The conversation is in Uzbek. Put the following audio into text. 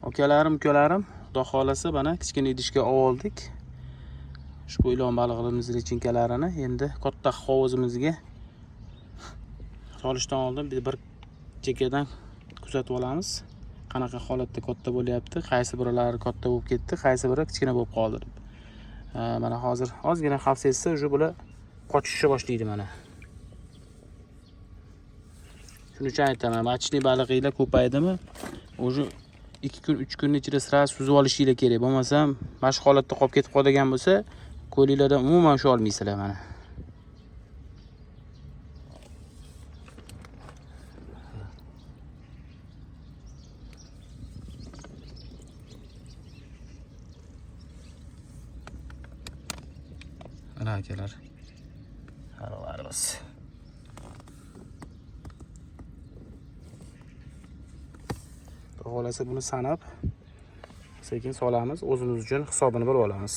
Akalarim, ukalarim, Xudo xolasa mana kichkina idishga oldik. Ushbu ilon balig'imiz lichinkalarini endi katta hovuzimizga solishdan oldin bir chekkadan kuzatib olamiz. Qanaqa holatda katta bo'lyapti, qaysi birlari katta bo'lib ketdi, qaysi biri kichkina bo'lib qoldi deb. Mana hozir ozgina xavf sezsa, уже bular qochishni boshlaydi mana. Shuning uchun aytaman, machli balig'inglar ko'paydimi, уже 2 kun, 3 kunning ichida sira suzib olishinglar kerak. Bo'lmasam, mana shu holatda qolib ketib qoladigan bo'lsa, ko'linglardan umuman usha olmaysizlar mana. Mana akalar. Haralarimiz. Xudo buni sanab sekin solamiz, o'zimiz uchun hisobini bilib olamiz.